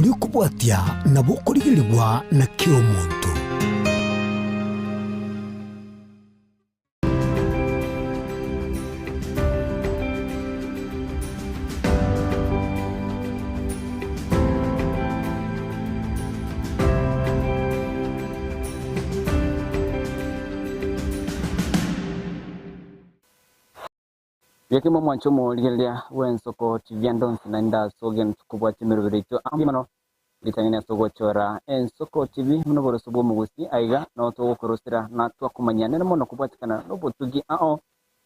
okobwatia nabo okorigererigwa na kera omonto. Gekimo mwanche omorigereria bw'ensoko TV ande onsi naende ase ogento kobwatia emerobero yaito amo mono ritang'ani ase ogochora Ensoko TV buna oboroso bw'omogusi aiga nao togokorosera na twakomanyia nere mono kobwatikana nobotugi ao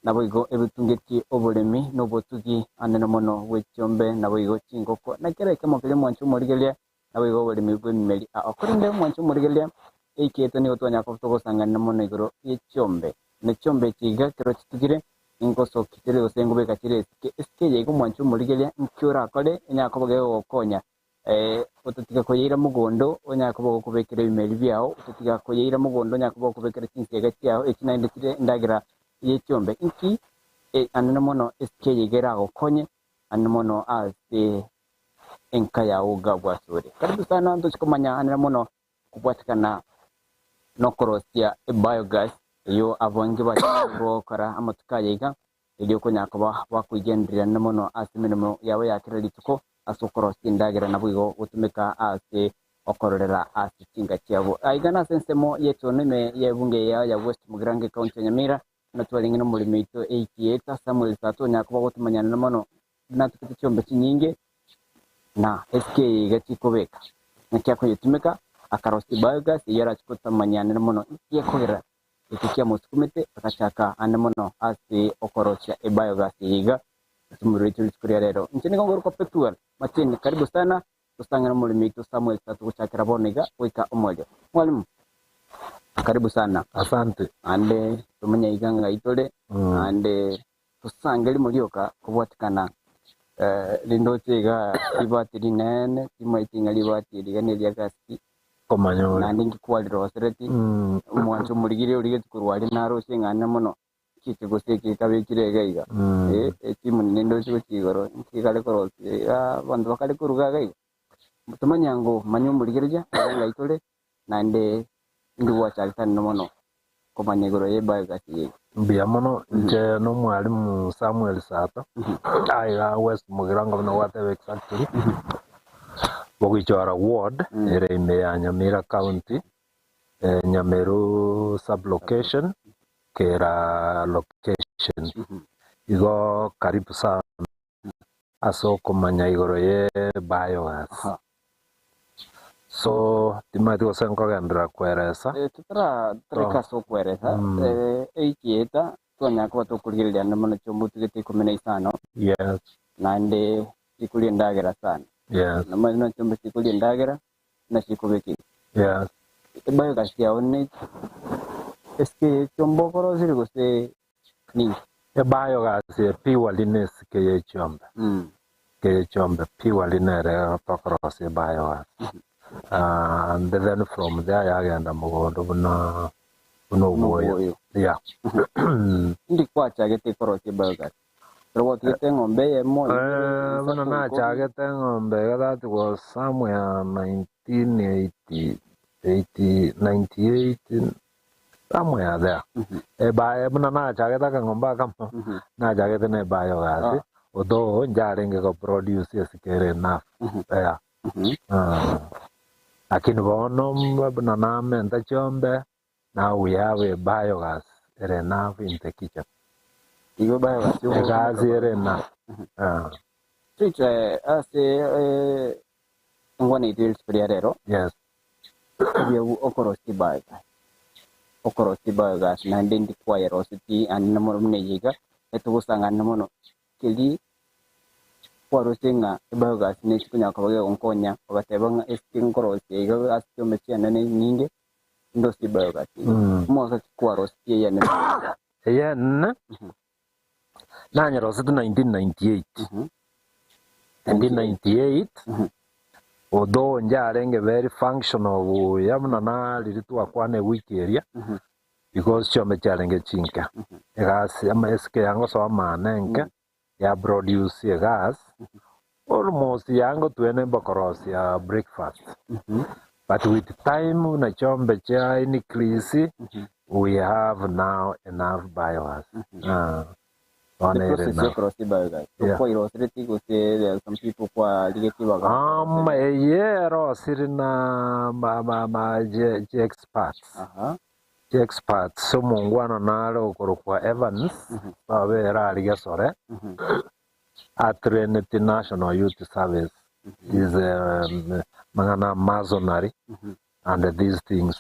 naboigo ebitungeti oboremi nobotugi anene mono bwe chiombe naboigo chingoko na kera ekemo keria mwanche omorigereria naboigo oboremi bw'emimeri ao korende mwanche omorigereria eiketo nigo twanyara koba togosanganera mono igoro ye chiombe ne chiombe echi iga kero chitugire ingosoki chire gose ngobeka chire esike esike eye iga mwanche omorigereria nki orakore enyara koba gegogokonya Otatiga koyeira mogondo, onyare koba ogokobekera ebimeri biao, otatiga koyeira mogondo, onyare koba ogokobekera chinsiaga chiao, echi naende chire endagera ye chiombe. Inki anene mono esike eye iga eragokonye anene mono ase enka yao iga abwo asore? Karibu sana ntoche komanya anene mono kobwatekana nokorosia ebiogas eyio abange bachakire gokora amatuko aya iga. erio okonyara koba bakoigendererania mono ase emeremo yabo ya kera rituko ase okorosia endagera naboigo gotumeka ase okororera ase chinka chiabo. Aiga nase ensemo y'etono ime y'ebunge eye ya West Mugirango ecounty ya Nyamira, buna twarenge nomoremi oito Eikieta Samuel Sato onyara koba gotomanyana mono buna atugete chiombe chinyinge na esike eye iga chikobeka naki akoyetumeka akarosia biogas eyio arache gotamanyanera mono inki gekogera Eki kiamosukumete agachaka aande mono ase okorosia ebiogas eye iga ase omorero oito rituko ria rero. Inche nigo ngorokwa Pethuel Matiang'i, karibu sana tosang'ane omoremi oito Samuel Sato gochakera bono iga goika omoerio. Mwalimu, karibu sana. Asante. Naende tomanye iga ng'ai tore, naende tosange rimo rioka kobwatikana rinde oche iga ribati rinene, timaeti ng'a ribati eri iga neria gasi ki. Komanya ore. Naende inki kwarirosereti, omwancho omorigereria origetie korwa aria narosie ng'a mono, nchiche gose eke gekabekire iga iga, etimu nende ndoche gochia igoro, inki kare korosia iga abanto bakare koruga iga iga. Tomanye ango manya omorigereria abe ng'ai tore, naende indi gwachagete anene mono komanya igoro ye biogas eye. Mbuya mono, inche nomwalimu Samuel Sato, aiga West Mugirango buna gwateba exactly, Bogichora ward ere ime ya Nyamira county, Nyameru sub location, Kera location. Igo karibu sana. ase okomanya igoro ye biogas. So timanyeti gose nkogenderera kweresa. Totaraika ase okweresa, ekieta twanyara koba tokorigereria ande mono chiombe otugete ikomi na isano, Yes. naende chikoria endagera sana. Yes. Nomanyete buna chiombe chikoria endagera, buna chikobeka ime. Yes. Ebiogas yao ne esike ye chiombe okorosirie gose Ninki? Ebiogas eye purely nesike ye chiombe. Esike ye chiombe purely nere tokorosia ebiogas. And then from there yagenda mogondo buna buna obwoyo. Yeah. Indi kwachagete korosia ebiogas? Ekero gwatugete eng'ombe eyemo, ibere, Eh, buna isato, ikomi? nachagete eng'ombe iga that was somewhere 1980, 80, 98, Somewhere there. Ebae buna nachagete akang'ombe akamo, nachagete na ebiogas, although njarenge go produce esike ere enough. Yeah. Ah. Lakini bono buna namenta chiombe, now we have a biogas ere enough in the kitchen. Igo biogas Egasi ere enough. Ah. Toiche ase engwana yaito ye rituko ria rero. Yes. Obuya okorosia biogas, okorosia biogas naende ndi kwayerosetie ande na mono buna eye iga, etogosang'ana mono keri kwarosie ng'a ebiogas nechi konyara koba gegonkonya ogateba ng'a esike nkorosia iga ase chiombe chiane ne enyinge, ndosie biogas iga. Omogaka ki kwarosetie eyene? Eyene nanyerosetie 1998, 1998, although njarenge very functional buya buna nariria twakwana ewiki eria, because chiombe chiarenge chinke, egasi ama esike yangosoa amana enke, ya produce egas. Almost yango twene mbokorosia breakfast. But with time buna chiombe chia increase, we have now enough biogas. Ah, bono The ere process enough. yokorosia biogas Yeah. okoirosereti gose there are some people kwarigetie bagaroseria? Eye erosire na ma, ma, ma, je, je experts. Aha. Je experts omongwana nare okorokwa Evans, babere ari Gesore, atraineti National Youth Service. Is mang'ana masonry and these things.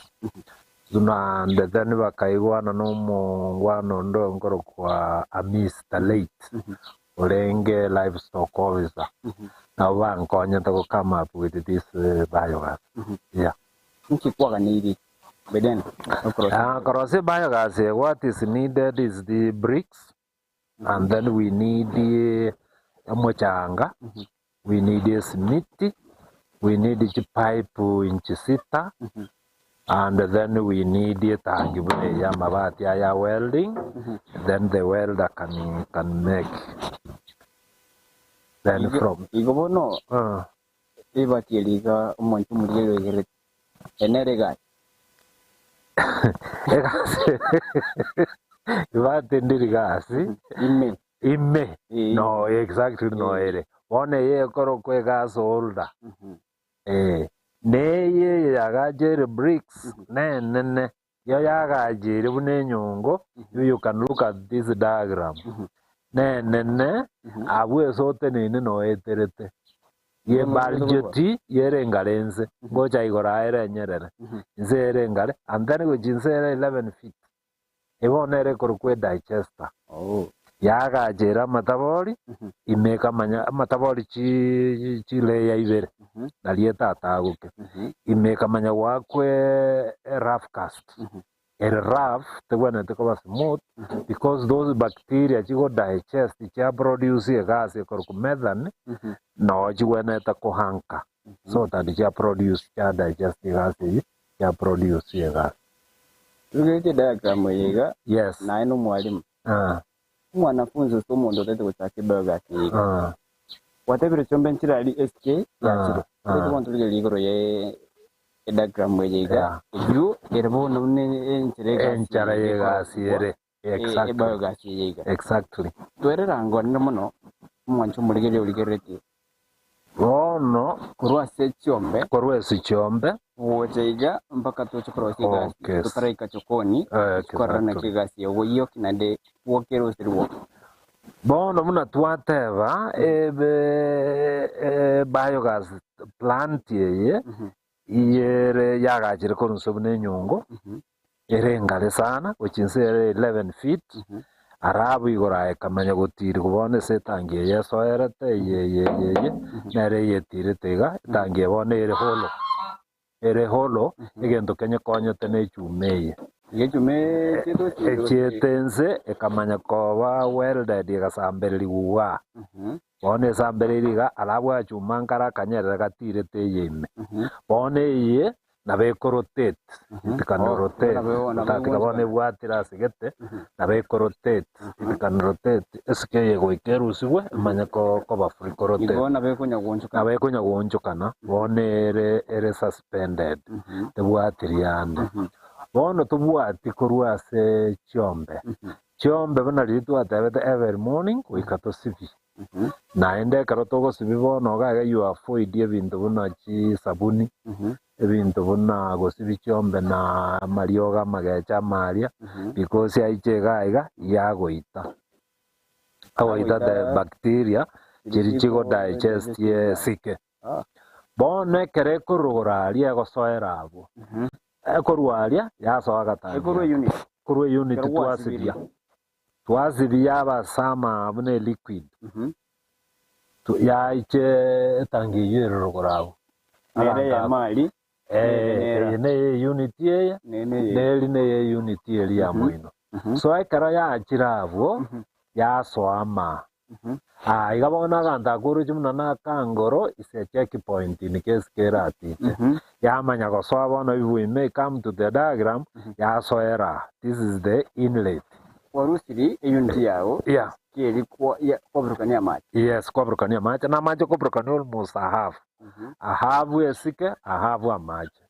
Zuna and then bakaigwana na omongwana onde nkorokwa Amis the late orenge livestock officer. Nabo bankonyete go come up with this biogas. Yeah. Nki kwaganeirie by then okorosia Ah, korosia biogas eh, what is needed is the bricks and then we need the omochanga, we need esimiti, we need chipipe inchi sita, and then we need etangi buna eye amabati aya welding, then the welder can make. Then Igo from igo bono ebati eri iga omonto omorigereria oigerete enere egasi. Egasi ibati ndiri gasi Ime. ime Eh, no exactly no Eh. ere bono eye ekorokwa egasi holder eh neye yagachere bricks nenene yo yagachere buna enyongo you can look at this diagram nenene abwo ase oteneine noeterete ye budget yerengare nse ngocha igoro aye enyerere nse erengare and then gochi nse ere 11 feet ebo nere ekorokwa edigester Oh. yagachera amatabori imeka amanya amatabori chi chileya ibere nari etatagoke imeka amanya gwakwe rough cast ere rough tebwenerete koba smooth because those bacteria chigo digest chia produce egasi ekorokwa methane no chigwenerete kohanka so that chia produce chia digest egasi eywo chia produce egasi. Turigeretie diagram eye iga Yes. naye na omwalimu Ah, omwanafunzi ase omonto otagete gochaka ebiogas eye iga ah, gwatebire chiombe nchirari SK yachire ah. Togochi bono torigereria igoro ya ediagram eye iga Yeah. eywo ere bono buna enchera egasi Enchara eye y'egasi ekorosigwa ere. Exactly. ebiogas eye iga Exactly. twerera ngonere mono omwancho omorigereria origereretie Bono korwa ase chiombe korwa ase chiombe gocha iga mpaka toche korosia egasi Okay. totaraika chokoni Eh, tokorora naki exactly. egasi eye oyoki naende gwokera osirwe Bono buna twateba ebe biogas plant eye iyere yagachire korwa nse buna enyongo ere engare sana gochia nse ere 11 feet arabu igoro aye ekamanya gotirigwa bono ase etangi eye esoerete eye eye eye eye nere eyetirete iga etangi eye bono ere hollow ere hollow egento kenyekonyete na echuma eye iga echuma echiete echiete nse ekamanya koba welded egasambererigwa igaa bono esambereiri iga alafu achuma nkare akanyerere gatirete eye ime bono eye nabo ekorotate it can rotate otatiga bono ebwatire ase gete nabo ekorotate it can rotate esike eye goika erusigwe emanye koba free korotate igo nabo ekonya goonchoka nabo ekonya goonchokana bono ere ere suspended tebwatiri ande bono tobwati korwa ase chiombe chiombe buna riria twatebete every morning goika tosibi naende ekero togosibi bono iga iga you avoid ebinto buna chisabuni ebinto buna gosibi chiombe na amariogo amagecha amaria because aiche iga iga yagoita agoita the bacteria chiri chigo digest esike bono ekero ekorogora aria egosoera abwo ekorwa aria yasoa ekorwa agatangi unit korwa unit Ekero gwasibirie. twasibia twasibia abasama buna eliquid yaiche etangi eywo ere rogoro abwo nere ya mali Eh, eye neye unit eye nene ye neri neye unit eri ya moino so ekero yachire abwo yasoa ama ah iga bono aganto akorochi buna na akangoro is a check point in case keratiche yamanya gosoa bono if we may come to the diagram yasoera this is the inlet. Kwarusiri eunit yago Yeah. keri kwa ya kwaburukania amache. Yes, kwaburukania amache na amache okoburukania almost a half. A half esike, a half amache.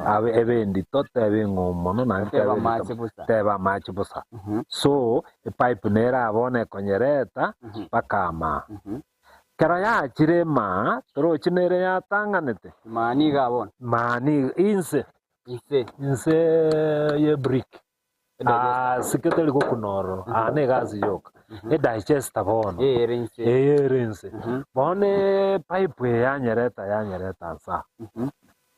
Abe ebe endito tebe eng'omo mono naende Teba tebe endito amache bosa. tebe amache bosa. So epipe nere bono ekonyereta mpaka amaa. Kero yachire emaa, torochi nere yatang'anete? Emaa nigo abono. Emaa nigo inse. Inse. Inse ye brick. Aa sike teri gokuna ororo, aa na egasi yoka. Edigester bono. Eye ere inse. Eye ere inse. Bono epipe eye yanyereta yanyereta nse aa.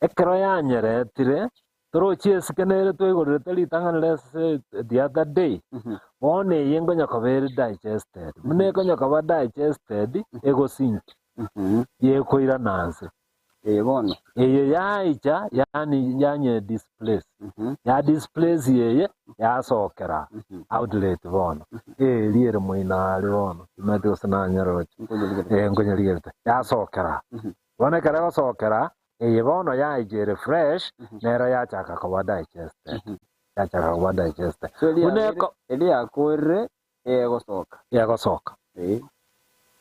Ekero yanyeretire, torochi esike nere twaigorerete ritang'ani rese the other day, bono eye nkonya koba ere digested. Buna ekonya koba digested, egosink, yekoirana nse. Eye bono. Eye yaicha yaani yanye displace, ya displace eye yasokera outlet bono. Eria ere moino aria bono, timanyeti gose nanyoroche. Eh, nkonyerigerete. Yasokera. Bono ekero egosokera, eye bono yaicha ere fresh, nero yachaka koba digested. Yachaka koba digested. So eria Buna yabeire eko eria yakorire egosoka. Egosoka.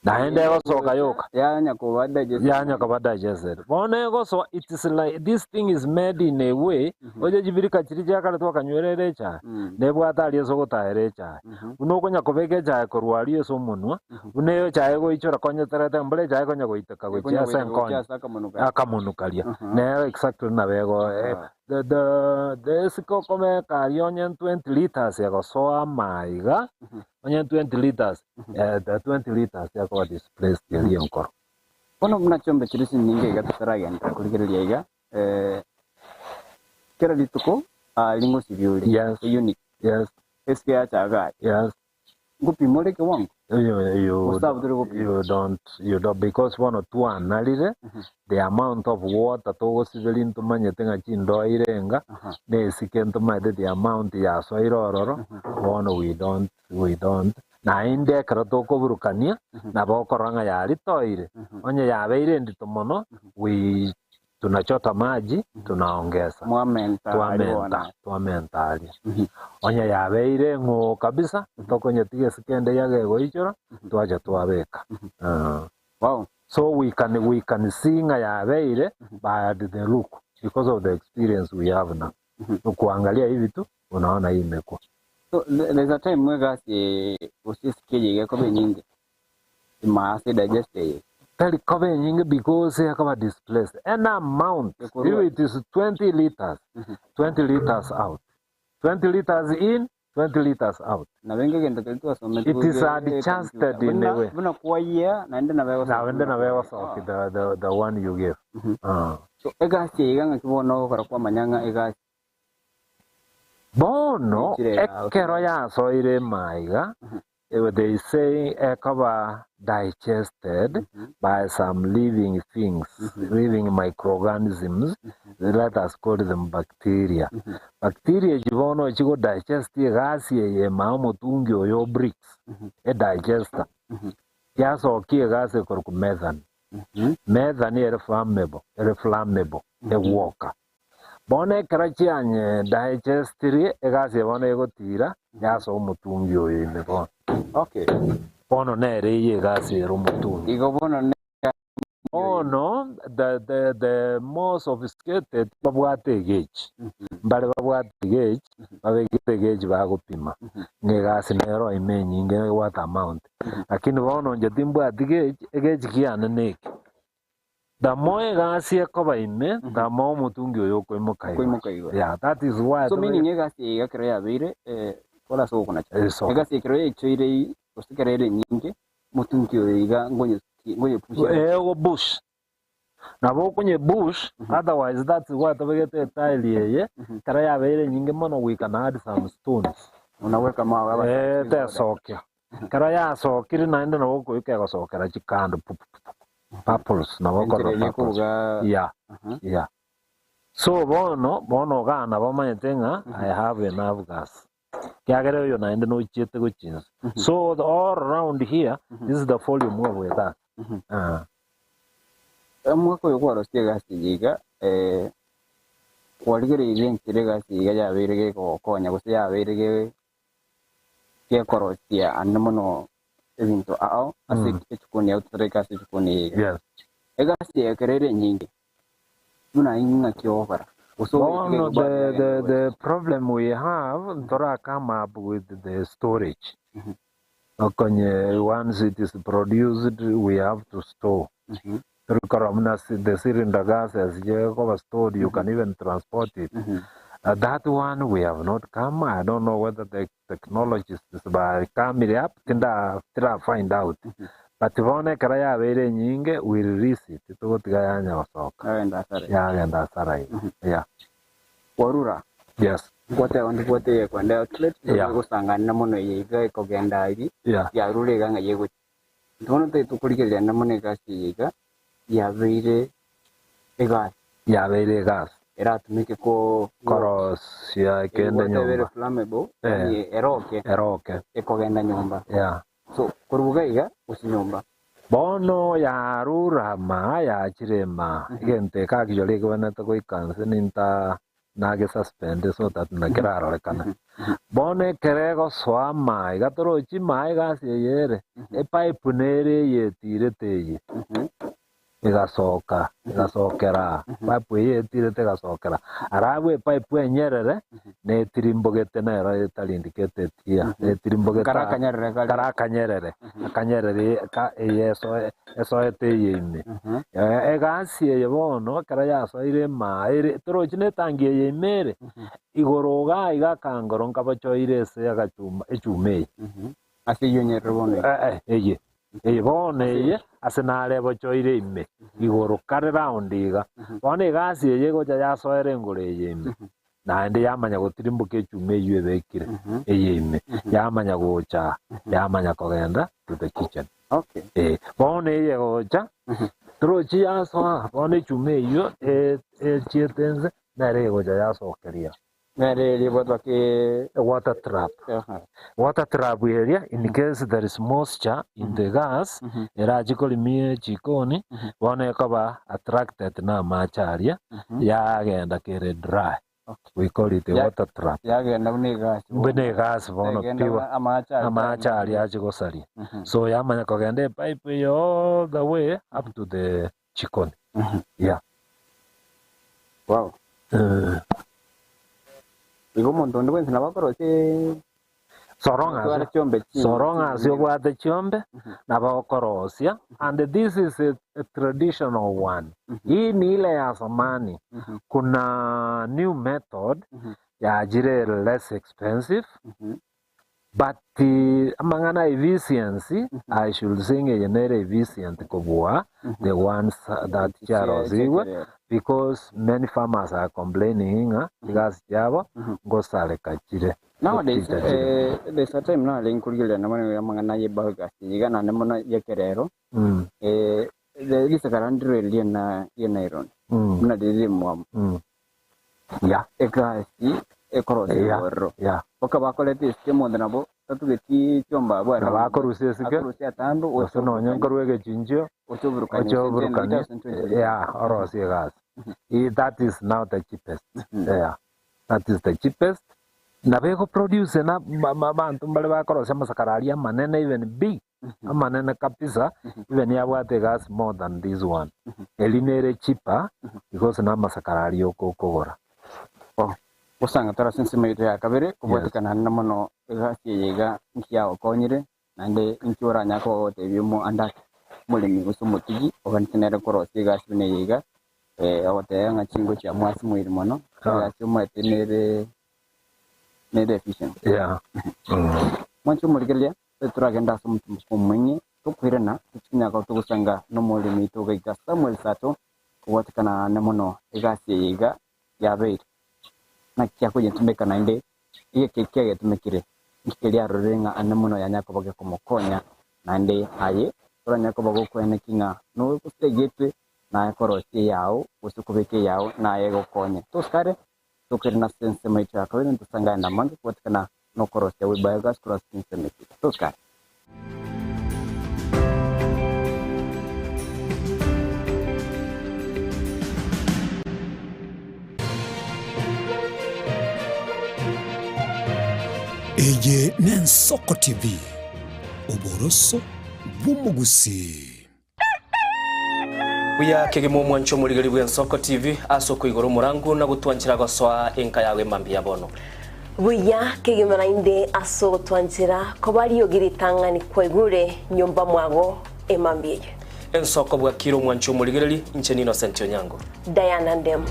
Naende egosoka yoka. Yanya koba digested. Yanya koba digested. Bono egosoa it is like this thing is made in a way, oche chibirika chiria chia kare twakanywerere echae, nebwate aria ase ogotaera echae. Buna okonya kobeka echae korwa aria ase omonwa, buna echae egoichora konyeterete mbora echae ekonya goiteka gochia Ekonya ase goiteka gochia enkonye, ase akamonu karia. akamonu karia. Nero exactly nabo ego the the the esike okomeka aria onye 20 litres egosoa amaiga, onye 20 litres, the 20 litres ekoba displaced eria enkoro. Bono buna chiombe chiria chinyinge iga totaragenderera korigereria iga, kera rituko ring'osibia ore eunit, esike yachaga aye, ngopima ore ekewango? You, you, Gose abwo tori gopima? you don't, you don't, because bono twanarire the amount of water togosiberia ntomanyete ng'a chindoo irenga, na esike ntomanyete the amount yasoire ororo, bono we don't, we don't. Naende ekero tokoburukania, nabo okorora ng'a yaritoire, onye yabeire endito mono, we tunachota maji, tunaongeza. Mwamenta aria bono. Twamenta, twamenta aria. Onye yabeire eng'oo kabisa, tokonyetiga esike ende yaga egoichora, twacha twabeka. So we can, we can see ng'a yabeire by the look because of the experience we have now. Ukuangalia hivi tu unaona hii imekuwa. So there's a time mwegasi gose esike eye iga ekoba enyinge ime ase digest eye. Tari koba enyinge because ekoba displaced. Any amount, if Ekorwa. it is 20 liters, 20 liters out. 20 liters in, 20 liters out. Nabo enga egento keria twasomete It is goika adjusted ecomputer. in a Buna way. buna kwayia naende nabo egosoka Naende buna nabo kwayia. egosoki the one you give. So egasi eye iga ng'aki bono ogokora kwamanya ng'a egasi Bono Echire yago. ekero yasoire emaiga, they say ekoba digested by some living things, living microorganisms, let us call them bacteria. Bacteria echi bono chigo digest egasi eye ema omotungi oyo o bricks, edigester. Yasokia egasi ekorokwa methane. Methane ere flammable, ere flammable, egwoka. Bono ekero chianye digestirie, egasi eye bono egotira, yasoa omotungi oyo ime bono. Bono nere eye egasi ere omotungi. Igo bono ne Bono the, the, the more sophisticated babwate egechi. Mbare babwate egechi, babegete egechi bagopima. Ng'a egasi nero ime enyinge what amount. Lakini bono inche timbwati gechi, egechi kiane neke. The more egasi ekoba ime, the more omotungi oyo okoimoka igo. Okoimoka igo. Yeah, that is why So meaning egasi eye ekero yabeire kora ase ogokonacha. Egasi ekero yaichoire gose ekero ere enyinge, omotungi oyo iga ngonye ngonye push. Ego bush. Nabo okonye bush, otherwise that's why tobegete etile eye, ekero yabeire enyinge mono we can add some stones. Unaweka mawe aba Tesokia. Ekero yasokire naende nabo okoika egosokera chikando pu pu pu pu. Bubbles nabo Enchera okorora eye bubbles. ekobuga Yeah. Yeah. So bono, bono igaa nabo omanyete ng'a I have enough gas. Kiagera oyo naende nochiete gochia inse. So all round here, this is the volume of the gas. Omwaka oyo kwarosia egasi eye iga, kwarigereirie enchera egasi iga yabeire gegokonya gose yabeire ge. Gekorosia ande mono ebinto ao ase echikoni yao totareka ase echikoni eye iga. Yes. Egasi eye ekero ere enyinge, buna ing'aki ogokora? Gose ogoetiga Bono igo bado the, yagenda the, goeta? the problem we have ntora come up with the storage. Okonye once it is produced we have to store. Tori korora buna the cylinder gases gekoba stored you can even transport it. That one we have not come, I don't know whether the technologists bakamire up tinda tira find out. But bono ekero yabeire enyinge we release it togotiga yanya gosoka. Yagenda asara. Yagenda asara igo. Yeah. Kwarura Yes. Ngwateba ndibwate eye kwenda outlet Yeah. egosangana mono eye iga ekogenda aria Yeah. yarure iga ng'a yegochia. Intwe bono tari tokorigereria naende mono egasi eye iga yabeire egasi. Yabeire egasi. Eratumeke ko Korosia kende Egwateba ere nyomba. flammable Eh. yaani eroke Eroke. ekogenda nyomba. Yeah. So korwa iga iga gochia nyomba. Bono yarurama yachire maa, egento eke actually ekebwenerete goika nse ninta nage suspend so that nakerarorekana. Bono ekero egosoa amaa iga torochi maa egasi eye ere, epipe nere eye etirete eye. Egasoka, egasokera aa, epipe eye etirete egasokera aa. Arabu epipe enyerere netirimbogete nero etari indicated here, netirimbogete Kara aa, akanyerere kare. kara akanyerere, akanyerere ka eye esoe esoete eye ime. Egasi eye bono ekero yasoire emaa ere torochi na etangi eye ime ere, igoro igaa iga akangoro nkabochoire ase agachuma echuma eye. Ase eyio nyerere bono eye. Eh, eh, eye eye bono eye ase nare ebochoire ime igoro kare round iga. Bono egasi eye egocha yasoera engoro eye ime naende yamanya gotirimboka echuma eyio ebekire eye ime yamanya gocha yamanya kogenda to the kitchen. Okay. Eh, bono eye egocha torochi yasoa bono echuma eyio e- echiete nse nere egocha yasokeria. Nere ribwatwa ki Water trap. Aha. Water trap eria in case there is moisture in the gas erache korimia echikoni bono ekoba attracted na amache aria yagenda kere dry. Okay. We call it a Ya- water trap. Yagenda buna egasi. Buna egasi bono Yagenda piwa buna amache aria. amache aria ache gosaria. So yamanya kogenda epipe eyo all the way up to the chikoni. Yeah. Wow. Eh, Igo omonto onde bwensi nabo akorosia sorong Otware ase chiombe chi- sorong ase chi- obwate chiombe nabo okorosia and this is a traditional one. Hii ni ile ya zamani. Kuna new method yajire less expensive but amang'ana efficiency I should say ng'a eye nere efficient kobua the ones that chiarosiwe Chiakerero. because many farmers are complaining ng'a chigasi chiabo ngosareka chire Nowadays, goticha chire. there's a time nare nkorigereria nabo amang'ana ye biogas iga naende mono yekerero risakara ndire riena riena iron buna riri rimwamu Yeah. egasi ekorosia ororo boka bakorete esike omonto nabo tatugeti chiomba abwo Nabo akorusia esike akorusia atambe gose nonye nkorwa egechinchio ochoburukania oche oburukanie yeah orosie egasi. That is now the cheapest. Yeah. That is the cheapest. Nabo egoproduce na abanto mbare bakorosia amasakara aria amanene even big amanene kabisa even yabwate egasi more than this one. Eri nere cheaper because na amasakara aria okogora. Oh, gosanga tore ase ensemo yaito ya kabere kobwatekana naende mono egasi eye iga nki yagokonyire naende nki oranyare koba ogotebia omo ande ake omoremi gose omotugi oganete nere korosia egasi buna eye iga ogoteba ng'a chingo chiamwa ase moiri mono egasi omanyete nere nere efficient. Yeah. Mwanche omorigereria toragende ase omotimoko omong'e tokoirana tochinyaka togosanga na omoremi oito ogoika Samuel Sato kobwatekana naende mono egasi eye iga yabeire. Naki akoyetumeka naende egeke eki agetumekire nki keria arorire ng'a ande mono yanya koba gekomokonya naende aye toranya koba gokweneki ng'a nogosegetwe naye korosia eyao gose kobeka eyao naye egokonye. Tosikare tokoirana ase ensemo yaito ya kabere ntosangane namange kobwatekana nokorosia gwe biogas korwa ase chinsemo echi. Tosikare. Eye n'Ensoko TV, oboroso bw'omogusii. Buya kegima omwanche omorigeri bw'Ensoko TV ase okoigora omorangu na gotwanchera gosoa enka yago emambia ya bono. Buya kegima naende ase ogotwanchera koba riogi ritang'ani kwaigure nyomba mwago emambia eye. Ensoko bwakire omwanche omorigereri, inche n'Innocent Onyango. Diana Ndemo.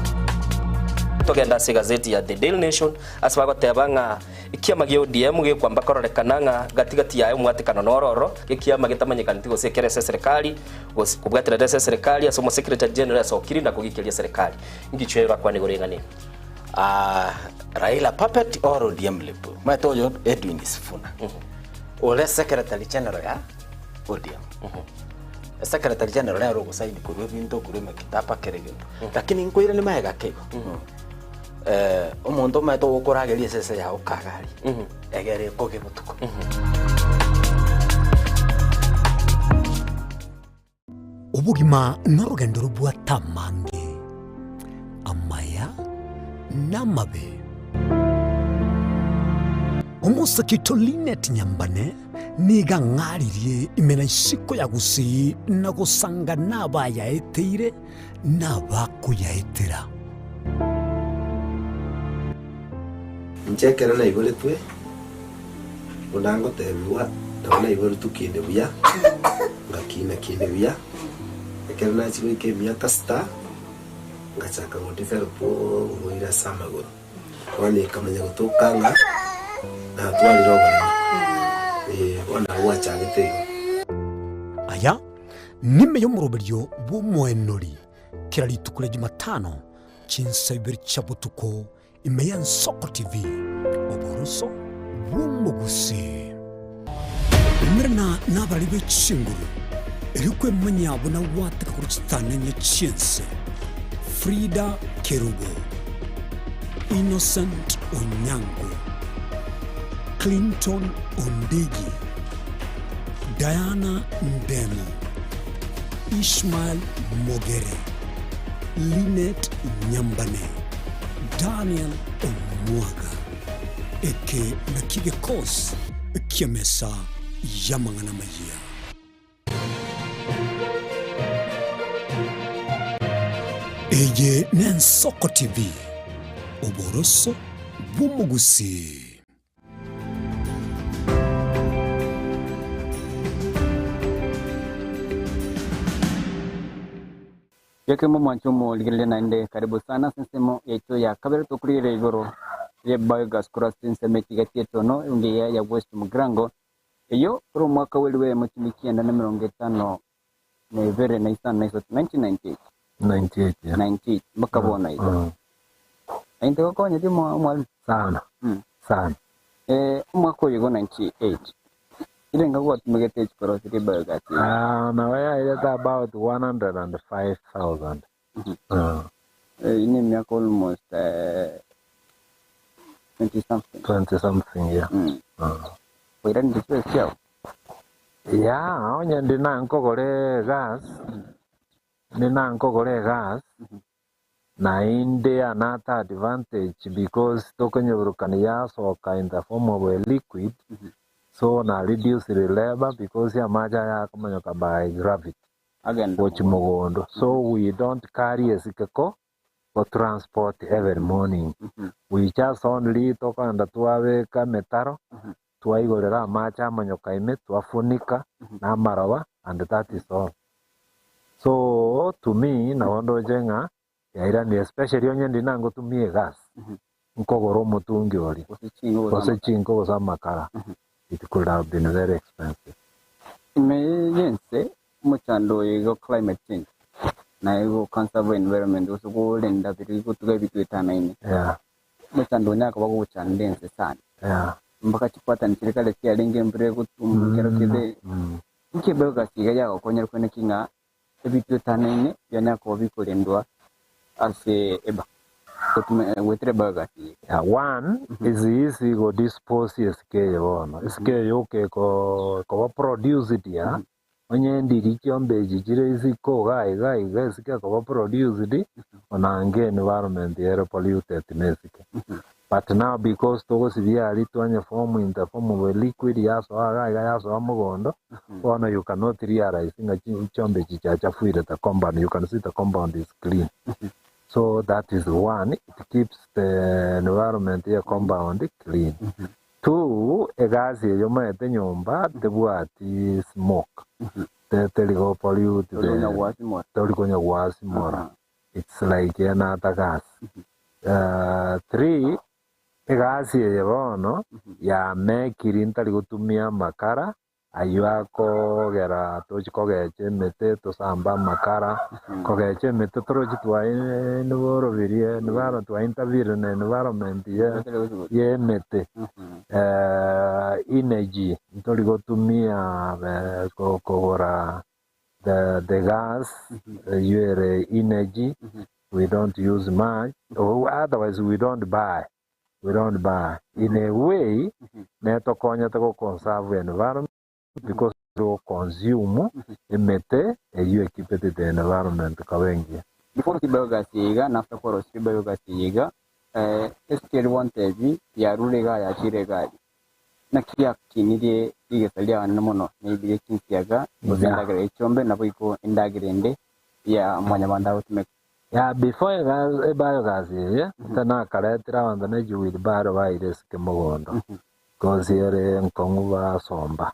Togende ase egazeti ya The Daily Nation ase bagoteba ng'a ekiama gia ODM gekwamba kororekana ng'a gati gati yaye omwatekano noro ororo, ekiama getamanyekaneti gose ekere ase eserekari gose kobwaterera ase eserekari ase omosekretary general asokire na kogikeria eserekari. Ngichwe orakwane igoro y'eng'ana eye. Ah, Raila puppet or ODM lip. Omanyete oyo Edwin Sifuna. Ore secretary general ya ODM. Secretary general nere ogosaini korwa ebinto korwa emekitaba kera egento. Lakini nkoiranie magega ake igo. Eh, omonto omanyete ogokorageria esese yago kagari egere ekoge botuko. Obogima norogendo robwate amange, amaya na amabe. Omosake oito Linet Nyambane nigo ang'aririe ime na isiko ya Gusii na gosanga nabayaeteire na abakoyaetera. Inche ekero naiboretwe, buna ngotebigwa, nabo naiboretwe kinde buya, ngakina kinde buya. Ekero nachia goika emiaka sita, ngachaka go develop oborwaire ase amagoro. Bono ekamanya gotoka ng'a natwarire oboremo, eh, bono nabo gwachagete igo. Aya nime y'omoroberio bw'omoenori kera rituko ria Jumatano chinsa ibere chia botuko ime y'Ensoko TV, oboroso bw'omogusii. Umerana nabarari be chinguru, erio kwemanyia buna gwateka korwa chitanenye chi'ense. Frida Kerubo, Innocent Onyango, Clinton Ondigi, Diana Ndemo, Ishmael Mogere, Linet Nyambane, Daniel Omwaga. Eke nakio gekosi ki'emesa y'amang'ana amayia. Eye n'Ensoko TV, oboroso bw'omogusii. Gekemo mwanche omorigereria naende karibu sana ase ensemo yaito ya kabere tokorigereria igoro ye biogas korwa ase ensemo etigati etono engiya ya West Mugirango eyio korwa omwaka bwe elifu eyemo chimia kianda na emerongo etano na ibere na isano na isato, 1998. 98 yeah. 98 mpaka bono iga. Naintwe gokonyeti omwalimu? Sana. Sana. Eh, omwaka oyo igo 98 irenga gwatumegete chikorosi biogas iga? Ah, nabo yairete about 105,000. Ah. Eh, ine emiaka almost 20 something. 20 something, yeah. Koiranire chibesa chiao? Yeah, onye ndi nankogore gas, ndi nankogore gas, naende another advantage because tokonyeburukania yasoka in the form of a liquid, so na reduce the labor because amache aya akomonyoka by gravity Agenda gochi mogondo. So we don't carry esikeko go transport every morning. We just only tokogenda twabeka emetaro, twaigorera amache amonyoka ime, twafunika na amaroba and that is all. So to me nabo ndoche ng'a yairanire especially onye ndi nangotumia egas, nkogora omotungi oria Gose chinko gose gose amakara. chinko gose amakara, it could have been very expensive. Ime yense omochando oyo igo climate change naye go conserve environment gose korenda biri gotuga ebitwe etanaine. Omochando onya akoba gogochanda ense sana. Mpaka chipattern chire kare chiarenge embura egotumba kero kende. Inki biogas iga yagokonyera kwene ki ng'a ebitwe etanaine bianya koba bikorendwa ase eba gotumia goetera biogas iga. Yeah, one is easy go dispose esike eye bono. Esike eye okeko koba produced ya onye ndiri chiombe echi chire isiko iga iga iga esike ekoba produced onange environment ere polluted na esike. But now because togosibia aria twanye form in the form of a liquid yasoa iga iga yasoa mogondo, bono you cannot realize ng'a chiombe echi chiachafuire the compound, you can see the compound is clean. So that is one, it keeps the environment ye compound clean. Two, egasi eye omanyete nyomba tebwati smoke, teri go pollute Tori konya gwasimora. tori konya gwasimora. It's like another gas. Three, egasi eye bono yamekiri ntari gotumia amakara aywo akogera tochi kogecha emete tosambe amakara, kogecha emete torochi twainiborobirie enviro twainterfere na environment ye ye emete. Energy ntori gotumia kogora the gas eywo ere energy we don't use much otherwise we don't buy we don't buy in a way netokonyete go conserve environment because to consume emete eywo ekipete the environment koba engiya. Before biogas iga na after korosia biogas iga escale 130 yarure iga yachire egari naki yakinirie rigesa riane mono maybe ekinsiaga gose endagera ya echombe nabo igo endagera ende ya mwanyabanto agotumeka. Yeah, before ebiogas eye nakaretire abanto ne chiwheelbarrow baire esike mogondo because ere nkong'u basomba.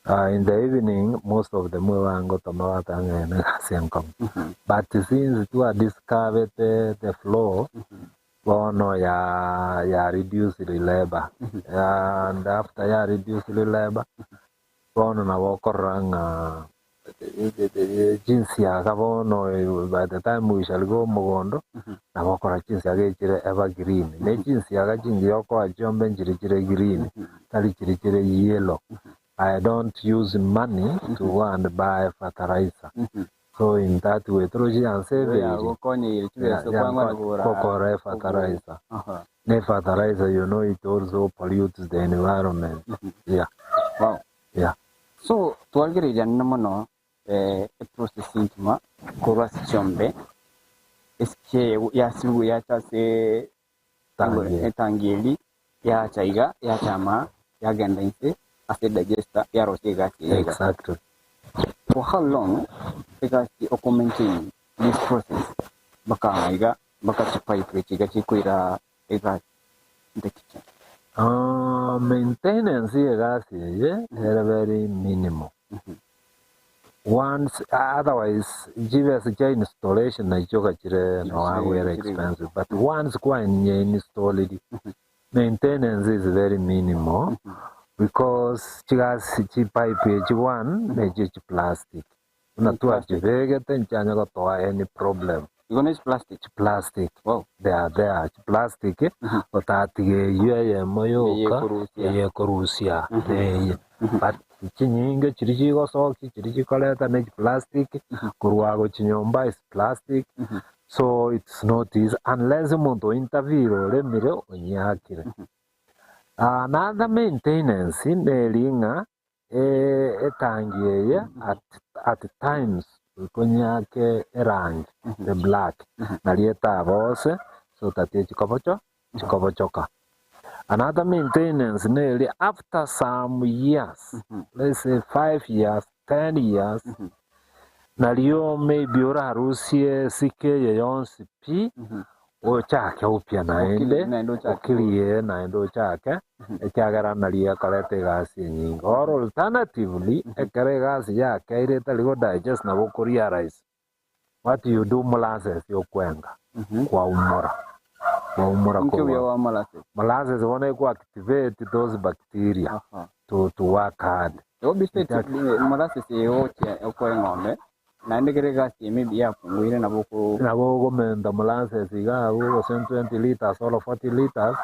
In the evening most of them ebangotoma bateba ng'a eye negasi enkong'u. But since twadiscovered the flow bono ya ya reduce labour and after ya reduce labour bono nabo okorora ng'a chinsiaga bono by the time we shall go mogondo nabo okora chinsiaga echire evergreen ne chinsiaga chingiya okoa chiombe nchire chire green tari chire chire yellow. I don't use money to go and buy fertilizer. So in that way torochi yansaveri Yagokonyeire chibesa kwang'ana kogora kokora fertilizer. Ne fertilizer you know it also pollutes the environment. Yeah. Wow. Yeah. So twarigereria mono eprocessing kima korwa ase chiombe esike yasibwe yacha ase Tangi. etangi eri yacha iga yachama yagenda inse ase digester yarosia egasi eye iga. Exactly. For how long egasi oko maintain this process mpaka iga mpaka chipipe echi iga chikoira egasi in the kitchen? Maintenance ye egasi eye ere very minimal. Once otherwise chibesa chia installation nachio chire no very expensive but once kwanye installed maintenance is very minimal because chigasi chipipe echi one nechi chi plastic buna twachibegete nchianya gotoa any problem. Igo ne plastic. Plastic. Wow. They are there plastic otatiga eywo eyemo yoka Eyekorusia. eyekorusia eye but chinyinge chiri chigosokia chiri chikoreta ne chiplastic korwa gochinyomba is plastic so it's not easy unless omonto ointerfere oremire onyiakire. Another maintenance neri ng'a etangi eye at times konyake erangi the black nari etabose so that chikobocho chikobochoka. Another maintenance neri after some years let's say 5 years 10 years nario maybe orarusie esike eye yonsi pi ochake upya naende okirie naende ochake ekiagera nario ekoreta egasi enyinge or alternatively ekero egasi yakeire etari go digest nabo okorealize what you do molasses yokwenga kwaumora kwaumora Inki obuya korwa bwa molasses? molasses bono eko activate those bacteria to work hard. Igo besides molasses egochia okoa eng'ombe naende kere egasi maybe yapunguire nabo oko nabo ogomenta molasses iga abwo gose 20 liters or 40 liters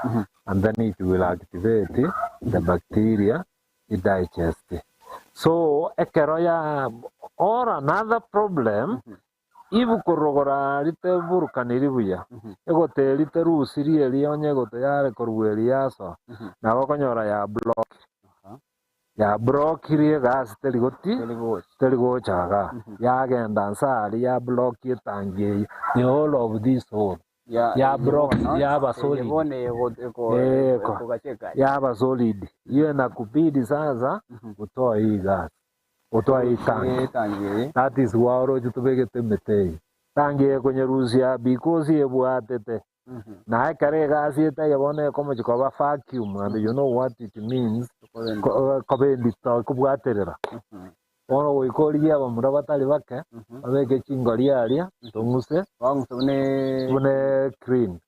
and then it will activate the bacteria it digest. So ekero ya or another problem if korogora riteburukaniri buya egoteri terusirie eri onye egote yare korwa eri yasoa nabo okonyora ya block ya blockire egasi teri goti teri gocha iga yagenda nsa aria ya block etangi eye the whole of this hole. Ya blocks, yaba solid. Eh, yaba solid. Hiyo inakubidi sasa utoe hii gas, utoe hii tank. That is why oroche tobegete emete eye. Tank eye ekonyerusia because ebwatete. Na ekero egasi etaiyo bono ekomochia koba vacuum and you know what it means, koba endito ekobwaterera. Bono goika origie abamura batari bake, babeke chingori aria, tong'use buna ecrane,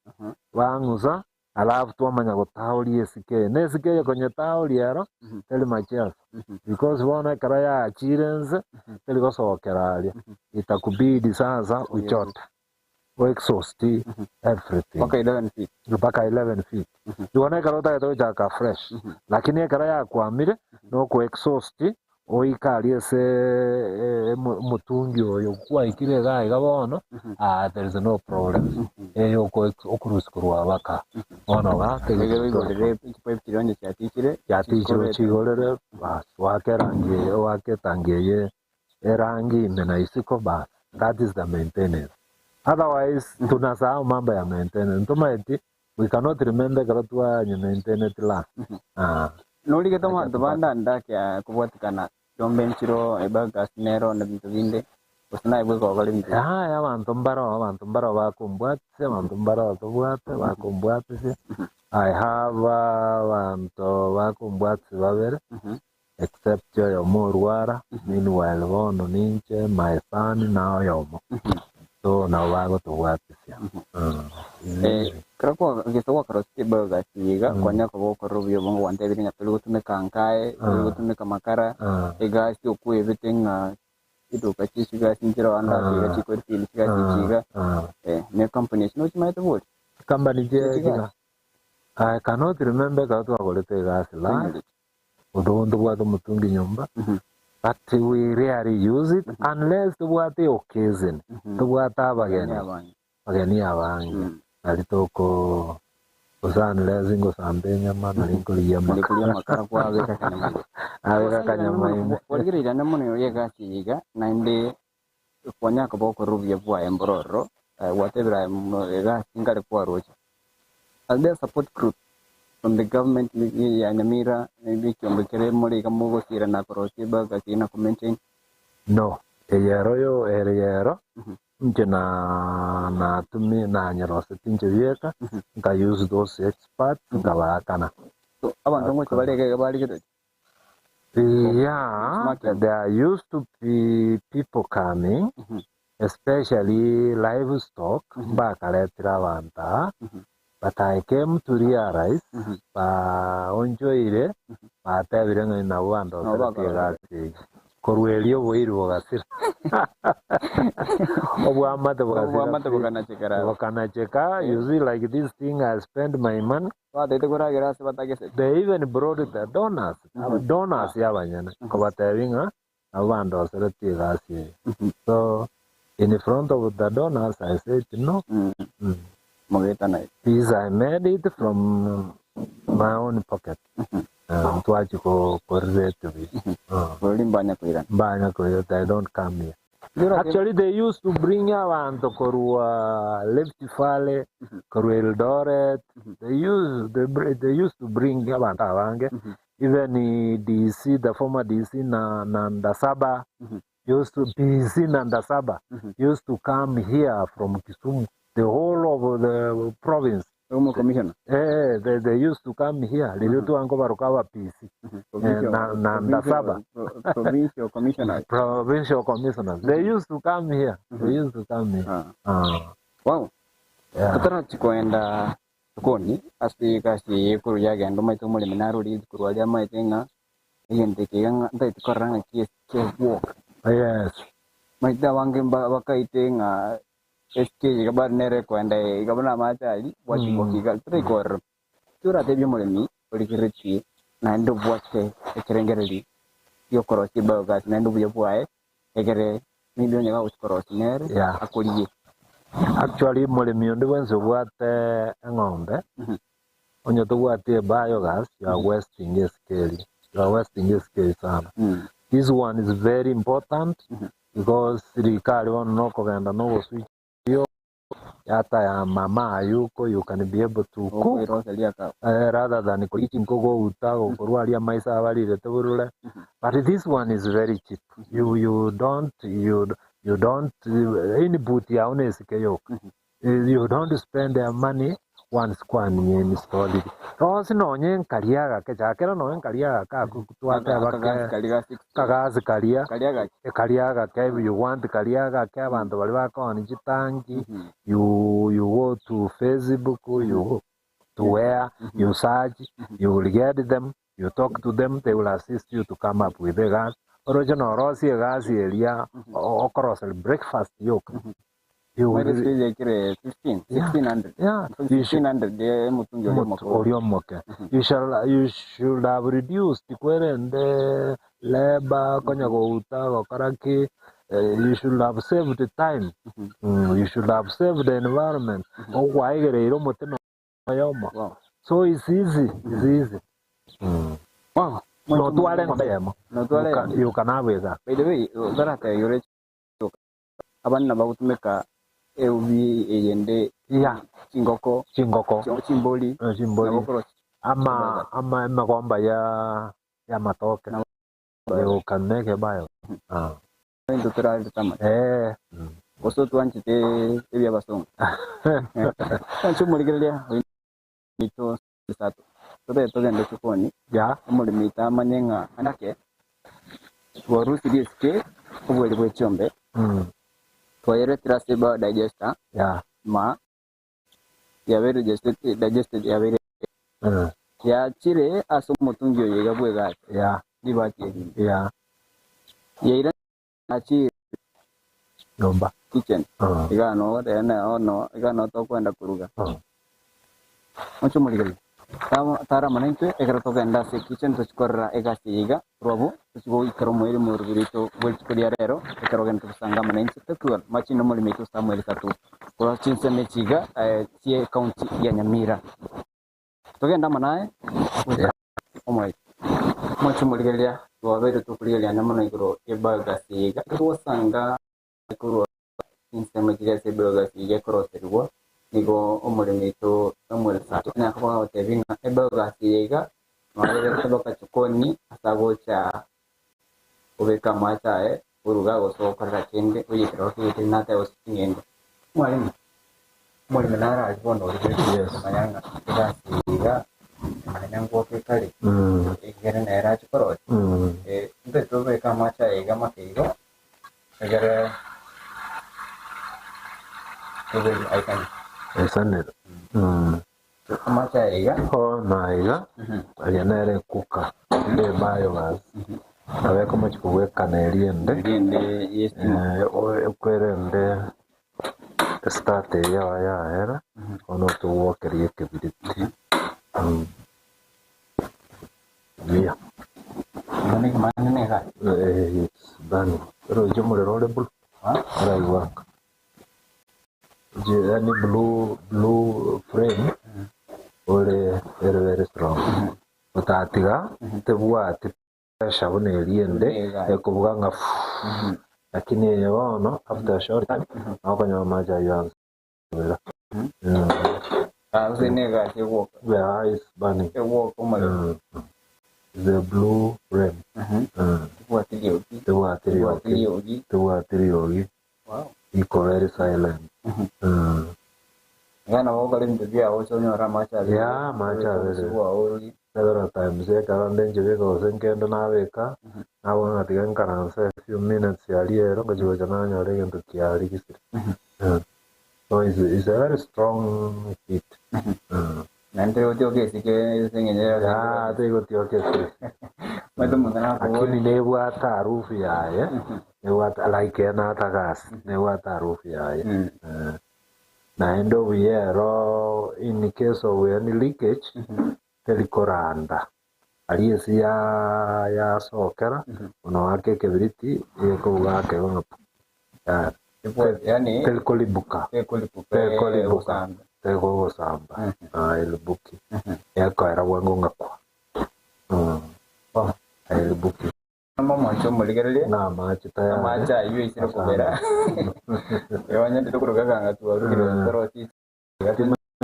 bang'usa, alafu twamanya gotaoria esike eye. Na esike eye konyetaoria ero, teri macheso, because bono ekero yaachire nse, teri gosokera aria, itakubidi sasa uchote. Oexhaust everything Mpaka 11 feet. mpaka 11 feet. Igo na ekero otagete gochaka fresh, lakini ekero yakwamire noko exhaust oike aria ase omotungi oyo kwaikire iga iga bono, ah there is no problem. Eye oko okorusia korwa baka bono iga Ekero oigorere chipipe chiria onye chiatichire, chiatichire ochigorere bas oake erangi eye oake etangi eye erangi ime na isiko bas that is the maintenance otherwise tunasahau mambo ya maintenance ntomaeti we cannot remember ekero twanye maintaineti last ah. Norigete abanto bande ande ake kobwatikana chiombe nchiro, ebagas nero na ebinto binde, gose naye bweka ogokora ebinto ebi? Yaya abanto mbaroo abanto mbaroo bakombwatisia abanto mbaroo tobwate bakombwatisia I have abanto bakombwatisia babere Except oyomo orwara, meanwhile bono ninche, my son, na oyomo. So nabo bagotobwatisia. Eh, ekero kwa gese gwakarosetie biogas iga, kwanya koba okorora obuya obonge gwantebirie ng'a tori gotumeka nkaye, tori gotumeka makara, egasi okwebete ng'a chiduka chie chigasi nchire ande ase iga chikorifill chigasi echi iga, ne company echi nochimanyete bori? Chicompany chie Chie chigasi. chiga I cannot remember ekero twagorete egasi last. Although ntobwate omotungi nyomba, but we rarely use it unless tobwate occasion, tobwate abageni, abageni abange, nari toko gose unless ngosamba enyama nari nkorigia Nkorigia amakara. amakara kwabeka akanyama igoro. Nabeka akanyama ime. Kwarigereria ande mono egasi eye iga, naende kwanya koba okorora obuya bwaye mboro ororo, gwatebire aye egasi nkare kwaroche. Are there support groups from the government ya Nyamira maybe ekiombe kere more iga mogosiira na korosia ebagas eye na ko maintain? No, eye ero yo ere ero inche na natumi nanyeroseti inche bieka nka use those experts nkabaakana. So abanto ngocha bare iga iga barigereria? Yeah, there used to be people coming, especially livestock, mbakaretire abanto aa, but I came to realize baonchoire, batebire ng'a nabo bandoseretie egasi eyio. Korwa erio oboiri bogasira. Obwamate bogasira Obwamate pi. bokanachekera. Bokanacheka, you see like this thing I spend my money, Batagete koragera ase batageseti. They even brought the donors, donors y'abanyene, kobatebia ng'a nabo bandoseretie egasi eye. So in front of the donors I said no. Mogetana. This I made it from my own pocket. Ntwachia korelate buya. Borori mbanya koirana. Mbanya koirana, they don't come here. Actually they used to bring abanto korwa Rift Valley, korwa Eldoret, they used, they, they used to bring abanto abange, even DC, the former DC na, na Ndasaba, used to, PC na Ndasaba, used to come here from Kisumu, the whole of the province. Omo commissioner. Eh, they used to come here. Riria twankobaroka aba PC. Provincial, na, na Ndasaba. Provincial commissioner. Provincial commissioners. They used to come here. They used to come here. Ah. Ah. Wow. Yeah. Totarachi koenda sokoni ase egasi eye ekorwa yagenda omanyete omoremi naro rituko rwaria amaete ng'a egento eke iga ng'a ntaeti korora ng'a ki kegwoka. Yes. Maete abange bakaite ng'a SK iga bado nere ekoenda iga buna amache aria bwachigwa iga tari korora. Ki oratebie omoremi origeretie naende obwate ekerengererio giokorosia ebiogas naende obuya bwaye egere maybe onye gagochia korosia nere Yeah. akorigie. Actually omoremi onde bwensi obwate eng'ombe onye tobwati ebiogas you are wasting esike eria. You are wasting esike sana. This one is very important because serikali bono nokogenda nogoswitch. Yata ya mama ayuko you can be able to cook Okoiroseria aka. eh, rather than korigia chinko gouta gokorwa aria amaiso abarirete borore but this one is very cheap you, you don't you, you don't input yao nesike yoka you don't spend their money once kwaninya installed rosi nonye nkaria agake chakera nonye nkaria agake ako twateba Akagasi ke kari ga 60. kagasi karia Karia gaki. karia agake you want karia agake abanto baria bakooni chitangi you you go to Facebook you go to where you search you will get them you talk to them they will assist you to come up with a gas oroche norosie egasi eria okoroseri breakfast yoka you Mwere will stage ekire 15, yeah 1600. yeah you should 1600 ye mutungi oria Mut- omokoro. oria omoke you shall you should have reduced kwerende labor konya gouta gokora ki eh, you should have saved the time mm, you should have saved the environment okwaigereire omote noyomo Wow. so it's easy it's easy mm. Wow. notware ng'ombe yemo Notware you can, you can have it By the way, utarata yore abana bagutumika eubi eyende yeah chingoko chingoko chimboli eh, chimboli nabokoro ama ama emegomba ya ya matoke Na- you can make a bio ah. into turareta eh mm. goso twanchite ebya basongo twanche omorigereria ito isato tobe togende chikoni yeah omorimi tamanye ng'a anake twarusirie esike obweri bwa echiombe mm. twayeretera ase biodigester yeah ma yabeire digested digested yabeire mm. yachire ase omotungi oyo iga bwegate yeah ribati erinde yeah yaira achire nyumba kitchen mm. iga no rena ono iga no tokwenda kuruga mm. Ocho murigereria tara manentwe ekero togenda ase kitchen tochikorera egasi iga rwabu tochigoikara omoiri morubirito bwerituko ria rero ekero ogenda togosanga manentwe tokiwa machino omorimi oito Samuel Satu korwa chinsemo echiga eh, chie county ya Nyamira togenda manaye omoiri mochi murigereria twabeire tokorigereria mono igoro ya biogas iga twasanga korwa chinsemo chiria ase biogas iga ekoroserigwa nigo omoremi oito Samuel Satu nakoba gotebi ng'a ebiogas iga nwarerete baka chikoni ase agocha obeka amache aye oruga gose gokorera kende oyekera okegete nate gose ching'ende mwalimu omoremi naro aria bono origereria Yes. komanya ng'a egasi iga emanya ngwoka ekare Mm. egere nere achikorosia Mm. mbe tobeka amache aye iga make igo egere tobe aikani Esanero mm. amache aye iga Oh, naiga aria nere ekuka ere biogas nabo ekomochi kobwekana eriende erinde yestima eh, ekwerende estart eya yaera bono togwokeria ekebiriti Mm. buya mane nega Eh, it's burning oroche omorero ore blue oraiwaka yani blue blue frame ore very very strong otatiga tebwati pressure buna eriende ekobuga ng'a fuuu. Lakini eye bono after a short time nokonyora amache aywo ansubira ase nega egwoka yeah, it's burning egwoka omorero mm. the blue flame tibwati riogi tebwati tibwati rioki riogi tebwati riogi wow iko very silent mm. ngana bogokora ebinto biago ase onyore amache abere Yeah, amache abere. orugi several times ekero nde nchibeka gose nkende nabeka nabona ng'a tiga nkaranse a few minutes aria ero ngochi gocha nanyora egento kiarigisire Mm. so it's, it's a very strong heat mm. naende otioke esike ase eng'encho yeah, tegotioka esike maete omonto lakini nakobori nebwate harufu yaye nebwate like enata gas nebwate harufu yaye Eh, naende obuya ero in case of any leakage terikoranda aria esi yasokera ono wake ekebiriti ekobuga akego ng'a pu. Yeah. yani terikoribuka tekolipuka Tekolipuka. ogosamba tegogosamba ah, eribuki ekoera bwango ng'akwa mm. Wow. eribuki. Omwancho omorigererie Na amache tayari. Amache ayio aisire kobera. Onye tokoroka kanga twarugire torosi.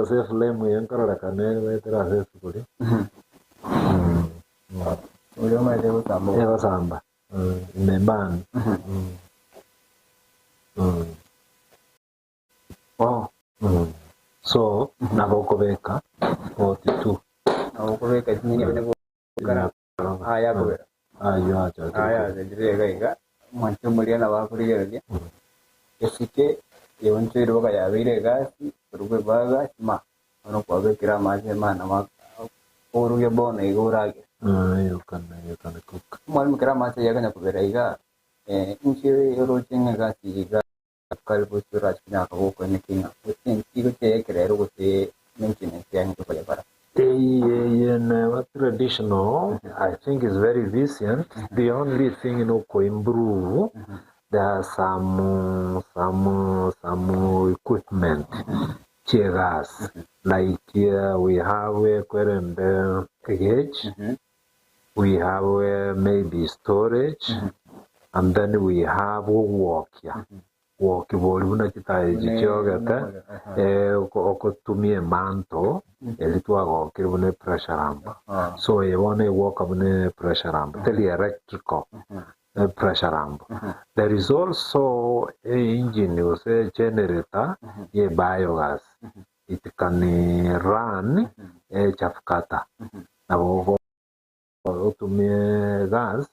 Ase eflame eye nkororekana egoetera ase esuguri. Oria omanyete gosamba. Egosamba. Imebani. Oh. So, nabo okobeka 42. Nabo okobeka chinyeni buna gokara. Aya akobera. Ayio achakire. Aya achakire iga iga. Omwancho omoria nabo akorigereria. Esike eonchoire boka yabeire egasi, korwa ebaga ma bono kwabekire amache mana oruge bono iga oragere. You can, you can cook. Omwalimu kera amache ayio akonya kobera iga, inki oroche ng'a egasi iga kare gose orache konyara koba okoeneki ng'a gose enki gochia ekerero gose maintenance yaye ng'a tokoyekora? Eye neba traditional, I think is very efficient. The only thing no improve, there are some some equipment chiegasi like we have kwerende gauge, we have maybe storage, and then we have ogwokia gwoki bori buna chitayi echi chiogete okotumia emanto eri twagokire buna epressure lamp. So eye bono egwoka buna epressure lamp, teri electrical pressure lamp. There is also a engine gose generator ye biogas. It can run echafukata. Nabo otumie gas,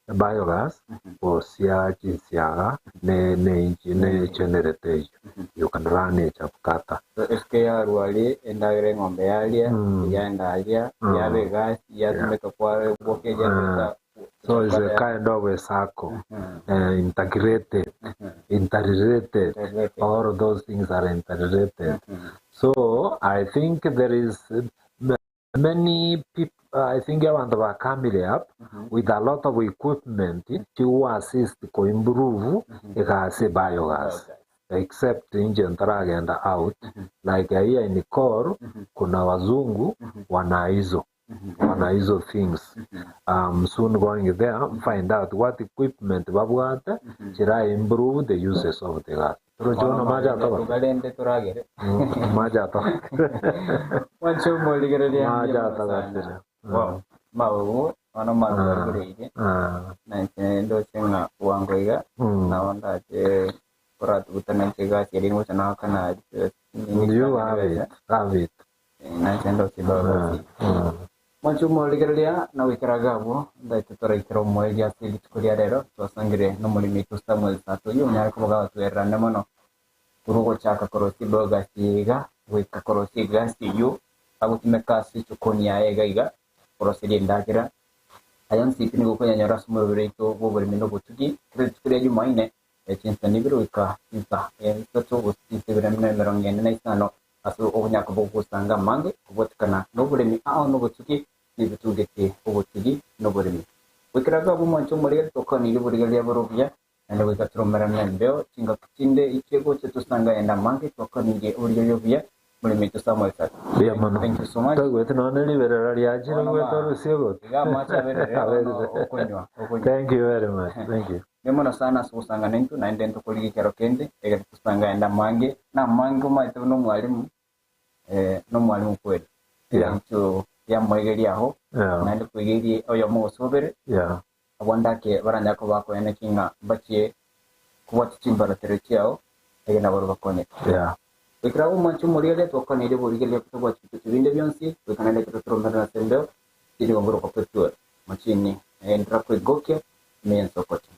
biogas, gosia chinsiaga ne ne engine ne generator eyio. You can run echafukata. So esike yarwaria endagera eng'ombe yaria, yaenda aria, yaba egasi, yatumeka kwa gwokia generator. So it's a kind of a circle, integrated, interrelated. All of those things are interrelated. So I think there is many people, I think abantu ba coming up with a lot of equipment to assist to improve egasi biogas. Except nje ntaragenda out like here in Kor, kuna wazungu wana hizo wana hizo things. Soon going there find out what equipment babwate chira improve the uses of the gas. Turochona maja toba. Tugarende turagere. Maja toba. Mwancho morigereria Maja toba. Wow. Mabubu ono marugereire. Na nche ndoche ng'a wango iga nabo ndache koratugutana nche egasi eri ngocha nakana. You have it. Have it. Nache ndoche baba. Mwancho morigereria na gwikaraga abwo ndaite toraikera omoerio ase rituko ria rero twasangire n'omoremi oito Samuel Sato oyo onyare koboga batwererane mono korwa ogochaka korosia biogas iga goika korosia egasi eywo agotumeka ase echokoni yaye iga iga koroseria endagera aya nsipi nigo okonyanyora ase omorobere oito bwa oboremi na obotugi kera rituko ria Jumanne chinsa nibere goika chinsa isato gose chinsa ibere na emerongo ene na isano ase obonyaka bwa ogosanga amange kobwatekana na oboremi ao na obotugi nibitugete obotugi na oboremi goikeraga abwo omwancho omorege tokanirie oborigereria bore obuya naende goika turomerane embeo chingaki chinde ichiegocha tosanga enda amange twakanirie oborigereria obuya moremi oito Samuel Sato. Mbuya mono. Thank you so much. Twagwete nonye riberera riachire Bono gwete ma- orusie gote. Iga amache aberere bono okonywa okonywa. Thank you very much. Thank you. Mbuya mono sana ase ogosanga naintwe naende ntokorigia ekero kende egere tosanga enda amange na amange omanyete buna omwalimu na omwalimu kweli. Encho yamoegeria aho naende koigerie oyomo gose obere abwo ndake baranyare koba bakoeneki ng'a mbachie kobwatia chimbaratero chiao ege nabo bakonyeke. Goikera abwo omwancho omorigereria twakanirie oborigereria tobwati binto binde bionsi goika naende ekero toromerera ase embeo tiri gongoroka kwetuora machini endera kwegokia ime ensoko TV.